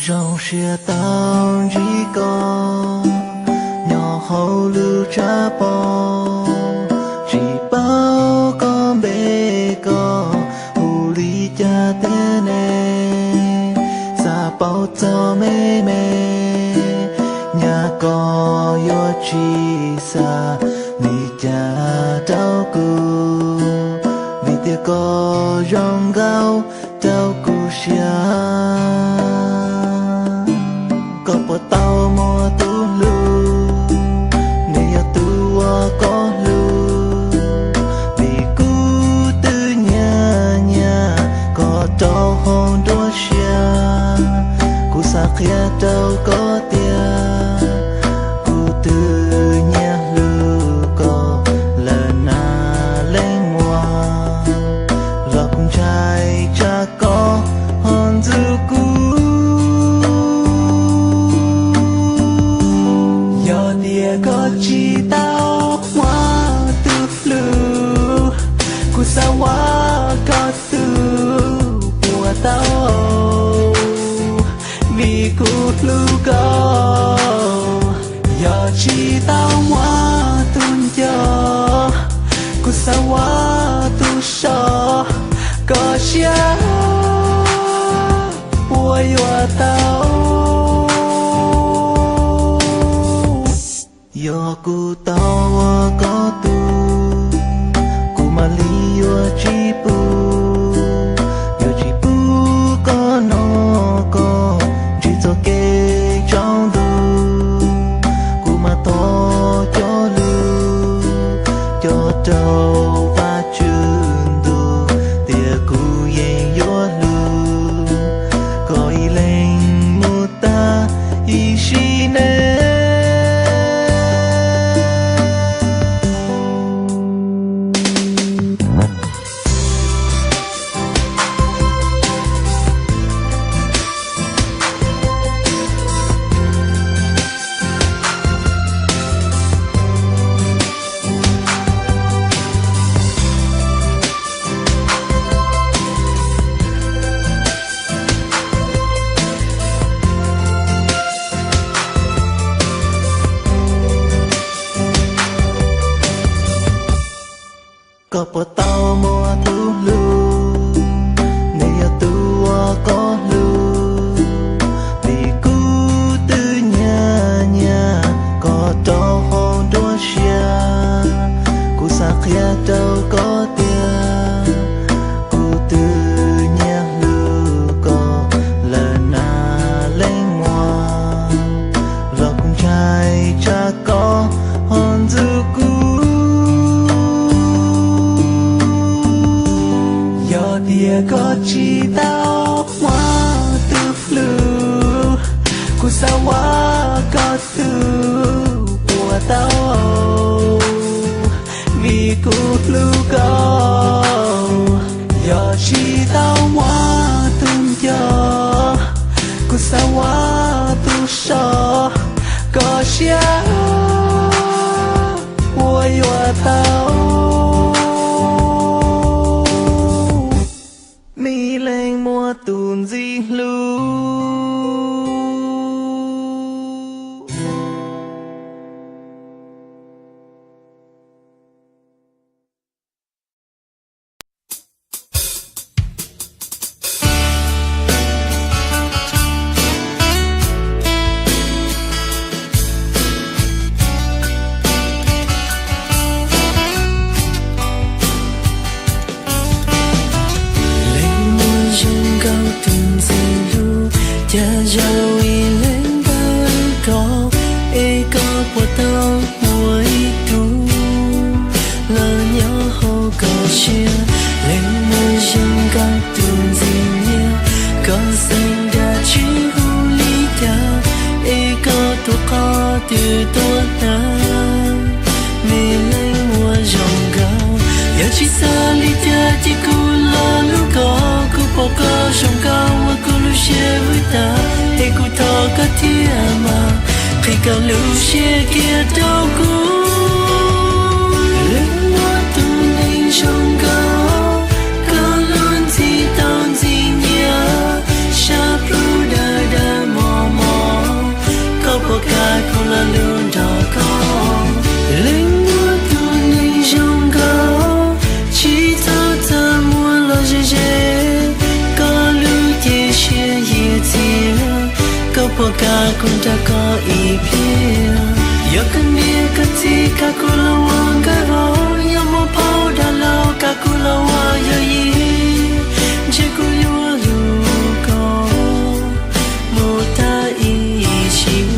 Zoo siab tau ntsib koj nyob hauv lub tshav pob, tsis paub koj npe koj hu li cas tiag ne. Xav paub txog me me, nyaj koj yuav tsis xav li cas rau kuv, vim tias koj zoo nkauj rau kuv siab. Koj puas tau muaj tus hlub, nws yog tus uas koj hlub, vim kuv twb nyiam nyiam koj rau hauv nruab siab. Kuv xav qhia rau koj tias, kuv twb nyiam hlub koj lawm na leej muam, los kuv ntshai tsam koj ho ntxub kuv. Yog tias koj tsis tau muaj tus hlub, kuv xav ua koj tus puas tau, vim kuv hlub koj. Yog tsis tau muaj tus nco, kuv xav ua tus so koj siab puas yuav tau. Yog kuv tau ua koj tus, kuv mam li yuav tsis pub, yuav tsis pub koj hnov koj ntsib txoj kev tsaus ntuj. Kuv mam thov cov lus cog rau Vajtswv ntuj tias kuv yeej yuav hlub koj ib leeg mus tag ib sim neej. Koj puas tau muaj tus hlub, nws yog tus uas koj hlub, vim kuv twb nyiam nyiam koj rau hauv nruab siab. Kuv xav qhia rau koj tias, kuv twb nyiam hlub koj lawm na leej muam, los kuv ntshai tsam koj ho ntxub kuv. Yog tias koj tsis tau muaj tus hlub, kuv xav ua koj tus puas tau, vim kuv hlub koj. Yog tsis tau muaj tus nco, kuv xav ua tus so koj siab puas yuav tau. Mi leej muaj tus ntxim hlub. Leej muam zoo nkauj tus ntxim hlub, cas zoo ib leeg ntawm koj, es koj puas tau muaj ib tug los nyob hauv koj siab. Leej muam zoo nkauj tus ntxim nyiam, koj xeem dab tsi hu li cas, es koj tus qhov twg tuaj hnav. Me leej muam zoo nkauj, yog tsis xav li cas ces kuv los hlub koj, kuv pom koj zoo nkauj ua kuv lub siab vwm tas, es kuv thov koj thiab mas, qhia koj lub siab kiag rau kuv. Leej muam tus neeg zoo nkauj, koj lub ntsej tau ntxim nyiam, sab plhu dag dag Puas kam kuv nrog koj ib pliag? Yog koj niam koj txiv kam kuv los ua nkauj vauv, yog muaj phauj dag laug kam kuv los ua yawm yij, ntshe kuv yuav hlub koj mus tag ib sim.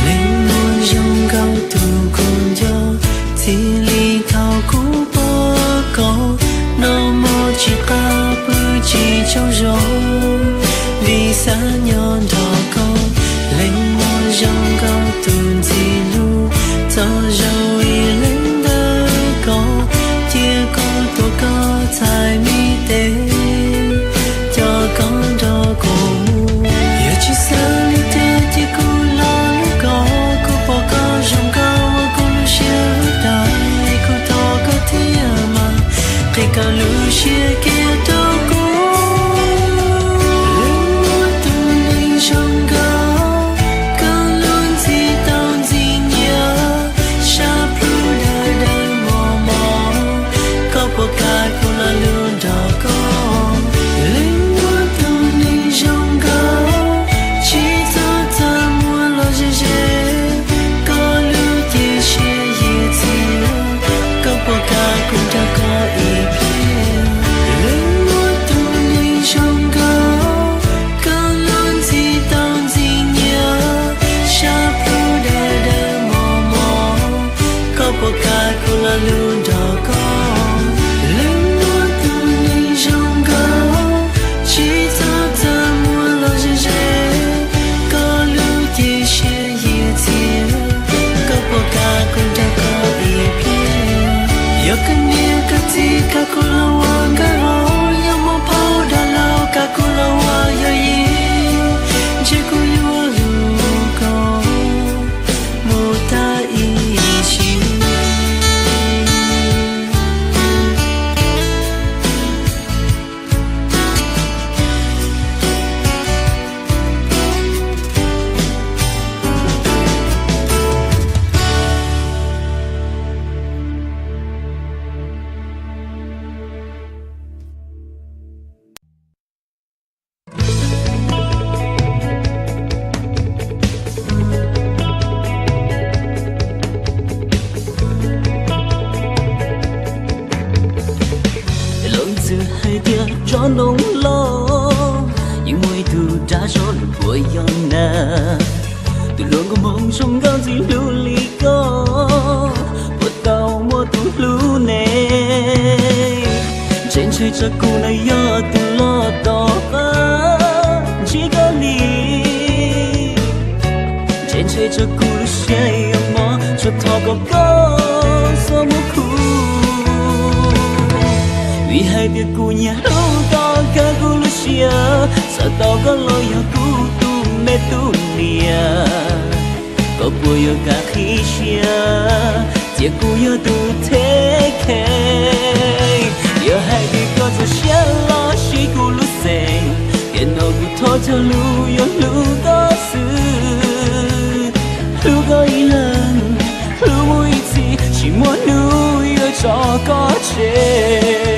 Leej muam zoo nkauj tus kuv nco, txij li thaum kuv pom koj, noj mov tsis qab pw tsis tsaug zog, vim xav nyob nrog koj. Leej muam zoo nkauj tus ntxim hlub, txoj zoo ib leeg ntawm koj, cia kuv tuav koj txhais me tes, coj koj nrog kuv mus. Yog tsis xav li cas cia kuv los hlub koj, kuv pom koj zoo nkauj ua kuv lub siab hlub tag, kuv thov koj thiaj mas qhia koj lub siab kiag rau kuv. Leej muam tus neeg zoo nkauj, koj lub ntxim tau ntxim nyiam, sab plhu dawb dawb mos mos, koj puas kam kuv los hlub nrog koj? Leej muam tus neeg zoo nkauj, tsis txhob txaj muag los ze ze, koj lub cev siab yias txias, koj puas kam kuv nrog koj ib pliag? Leej muam tus neeg zoo nkauj, koj lub ntxim tau ntxim nyiam, sab plhu dawb dawb mos mos, koj puas kam kuv los hlub nrog koj? Leej muam tus neeg zoo nkauj, tsis txhob txaj muag los ze ze, koj lub cev siab yias txias, koj puas kam kuv nrog koj ib pliag? Yog koj niam koj txiv kam kuv los ua nkauj vauv, yog muaj phauj dag laug kam kuv los ua yawm yij, ntshe kuv yuav hlub koj mus tag ib sim. Leej txiv hais tias tsob ntoo loj yeej muaj ib tug dab zog, nws puas yog na? Tus hluas nkauj hmoob zoo nkauj ntxim hlub li koj, puas tau muaj tus hlub ne? Ntshe ntshai tsam kuv no yog tus loj tom qab ntsib koj li. Ntshe ntshai tsam kuv lub siab yuav mob, tsuas thov kom koj txhob muab khuv. Vim hais tias kuv nyiam hlub koj kawg kuv lub siab, xav tau koj los yog kuv tus me tus niam. Koj puas yuav kam qhib siab, cia kuv yog tus take care? Yog hais tias koj txaus siab los siv kuv lub xeem, tiam no kuv thov cog lus yuav hlub koj xwb. Hlub koj ib leeg, hlub mus ib txhis, tsis muaj hnub yuav tso koj tseg.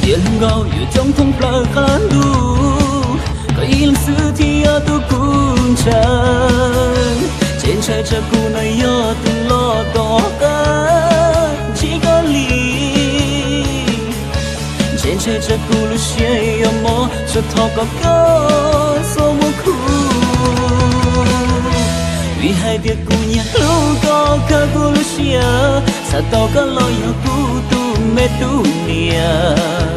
Tiam hluas nkauj yuav coob thoob plaws qab ntuj, koj ib leeg xwb thiaj yog tus kuv ntshaw. Ntshe ntshai tsam kuv no yog tus loj tom qab ntsib koj li. Ntshe ntshai tsam kuv lub siab yuav mob, tsuas thov kom koj txhob muab khuv. Vim hais tias kuv nyiam hlub koj kawg kuv lub siab, xav tau koj los yog kuv tus me tus niam.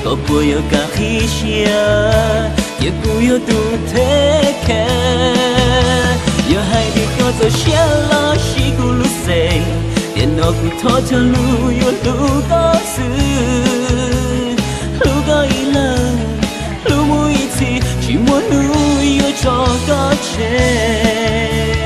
Koj puas yuav kam qhib siab, cia kuv yog tus take care? Yog hais tias koj txaus siab los siv kuv lub xeem, tiam no kuv thov cog lus yuav hlub koj xwb. Hlub koj ib leeg, hlub mus ib txhis, tsis muaj hnub yuav tso koj tseg.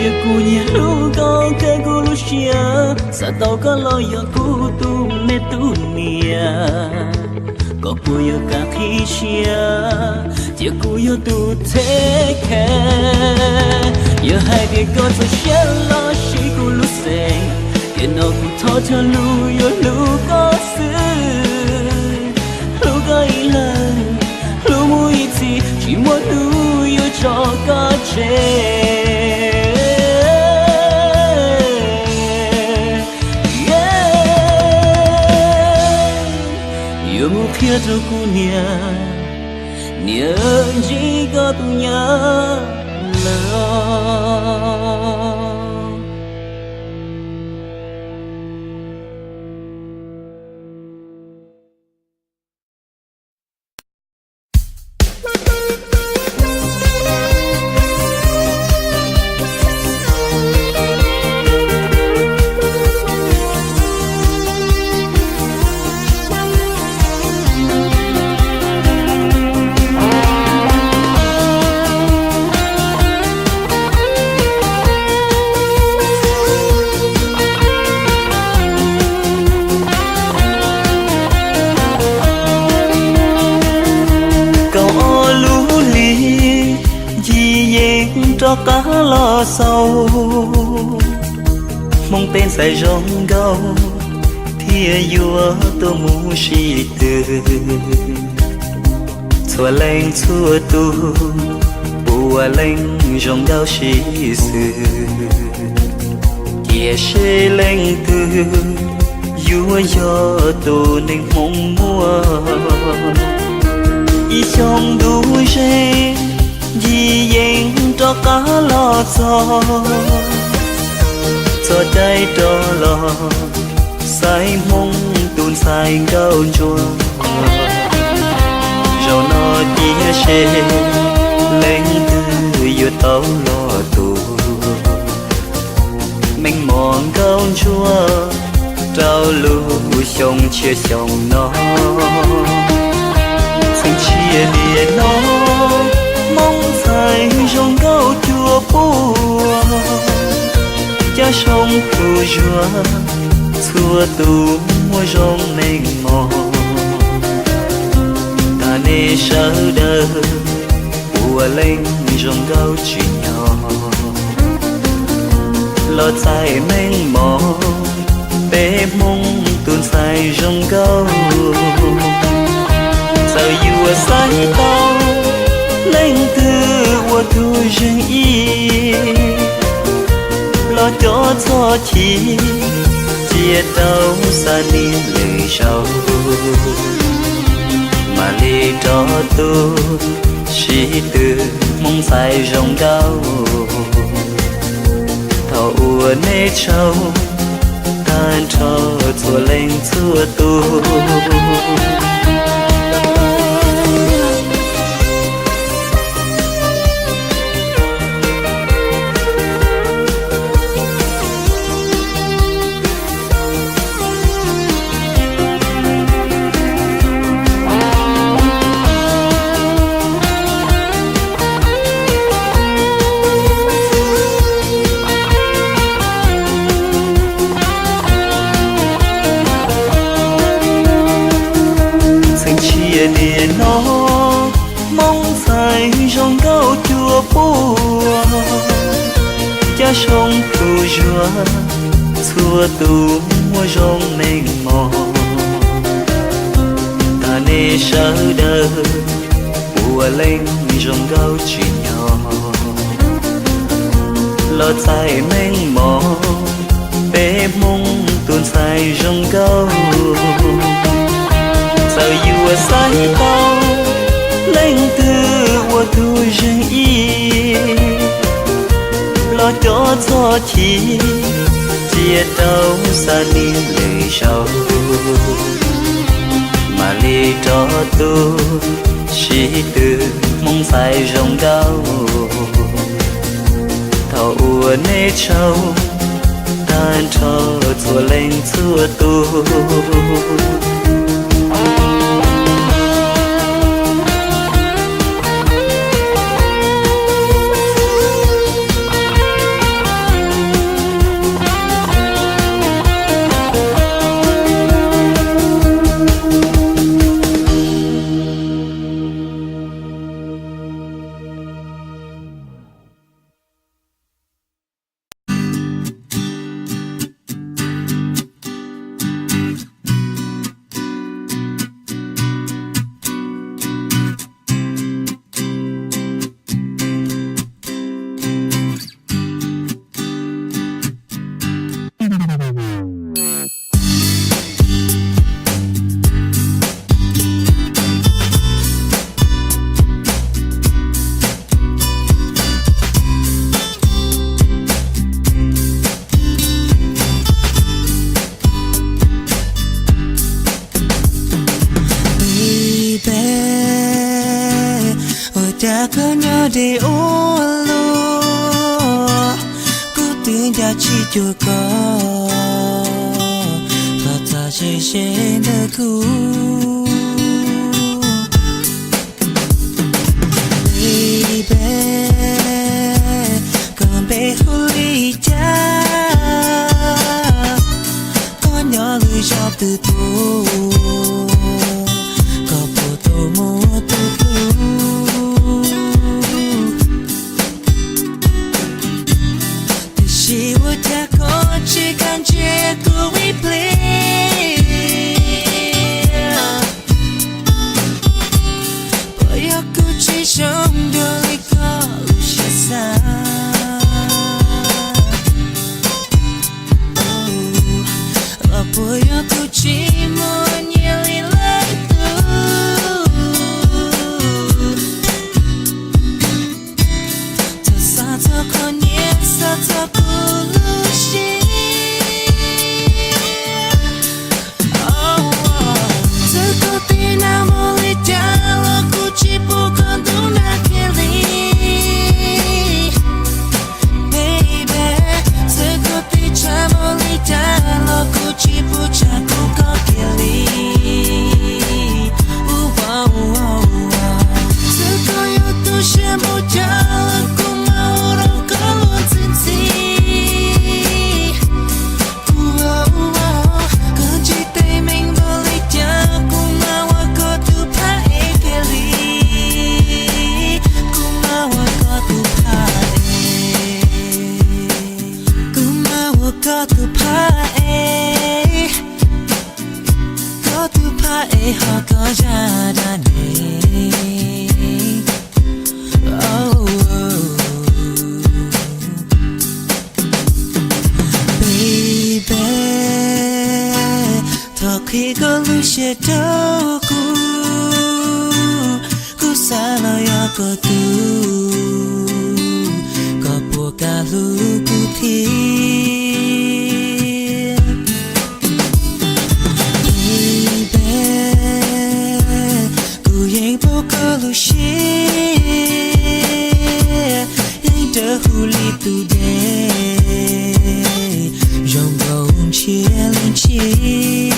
Yog kuv nyiam hlub koj kawg kuv lub siab, xav tau koj los yog kuv tus me tus niam. Koj puas yuav kam qhib siab, cia kuv yog tus take care. Yog hais tias koj txaus siab los siv kuv lub xeem, tiam no kuv thov cog lus yuav hlub koj xwb. Hlub koj ib leeg, hlub mus ib txhis, tsis muaj hnub yuav tso koj tseg. Yuav mus qhia rau kuv niam, niam ntsib koj tus nyab lawm. Kaum ob lub hlis, Ncig Yeeb rov qab los xaus, Hmoob peb ntxhais zoo nkauj thiaj yuav tuaj mus sib tw. Txhua leej txhua tus, puav leej zoo nkauj sib xws, tiam sis leej twg yuav yog tus neeg Hmoob muaj. Ib xyoo ntu ze, Ncig Yeeb rov qab los txog, txog caij rov los, Xaiv Hmoob tus ntxhais nkauj ntsuag. Zaum no cia seb leej twg yuav tau los tu, Meej Mom nkauj ntsuag rau lub xyoo tshiab xyoo no. Txheej tshiab niaj no, Hmoob ntxhais zoo nkauj cuaj puas, Cab Soo Plhu Zuag, txhua tus muaj zoo meej mom. Thov nej sawv daws, puav leej zoo nkauj tsim nyog, los txais meej mom, peb Hmoob tus ntxhais zoo nkauj. Txawm yuav xaiv tau leej twg ua tus zeeg ib, los cov txoj chim cia rau xav niaj lwm zaus, mam li rov tuaj sib tw, Hmoob ntxhais zoo nkauj. Thov ua nej tsaug tag nrho txhua leej txhua tus. Txheej tshiab niaj no, Hmoob ntxhais zoo nkauj cuaj puas, Cab Soo Plhu Zuag, txhua tus muaj zoo meej mom. Thov nej sawv daws, puav leej zoo nkauj tsim nyog, los txais meej mom, peb Hmoob tus ntxhais zoo nkauj. Txawm yuav xaiv tau leej twg ua tus zeeg ib, los cov txoj chim cia rau xav niaj lwm zaus, mam li rov tuaj sib tw, Hmoob ntxhais zoo nkauj. Thov ua nej tsaug tag nrho txhua leej txhua tus. Dej ua luaj, kuv twb nco tsis cuag koj, los txog ze ze ntawm kuv. Baby, koj npe hu li cas? Koj nyob lub zos twg tuaj? Koj puas tau muaj tus hlub? Tiam sis ua cas koj tsis kam ntsia kuv ib pliag? Puas yog kuv tsis zoo dua li koj lub siab xav? Los puas yog kuv tsis muaj nyiaj li lawv tus? Txhob xav txog qhov nyiaj, xav txog kuv lub siab. Txawm koj tij nag mus li cas los kuv tsis pub koj ntuj nag kiag li, baby. Txawm koj tij tshav mus li cas los kuv tsis pub tshav kub koj kiag li. Txawm koj yuav tu siab mus cas los kuv mam ua rau koj luag ntxhi ntxhi. Koj ntsib teeb meem npaum li cas kuv mam ua koj tus phab ev kiag li. Kuv mam ua koj tus phab ev. Kuv mam ua koj tus phab ev. Koj tus phab ev hos koj zaj dab neeg. Baby, thov qhia koj lub siab rau kuv. Kuv xav los yog koj tus, koj puas kam hlub kuv thiab? Baby, kuv yeej paub koj lub siab, yeej dawb huv li tus dej, zoo nkaus ntshiab li ntshiab.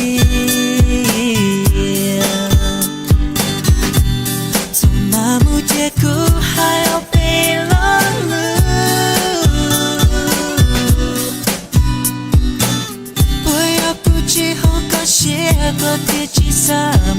Txog mas mus ces kuv hais ob peb lo lus. Puas yog kuv tsis haum koj siab koj thiaj tsis xav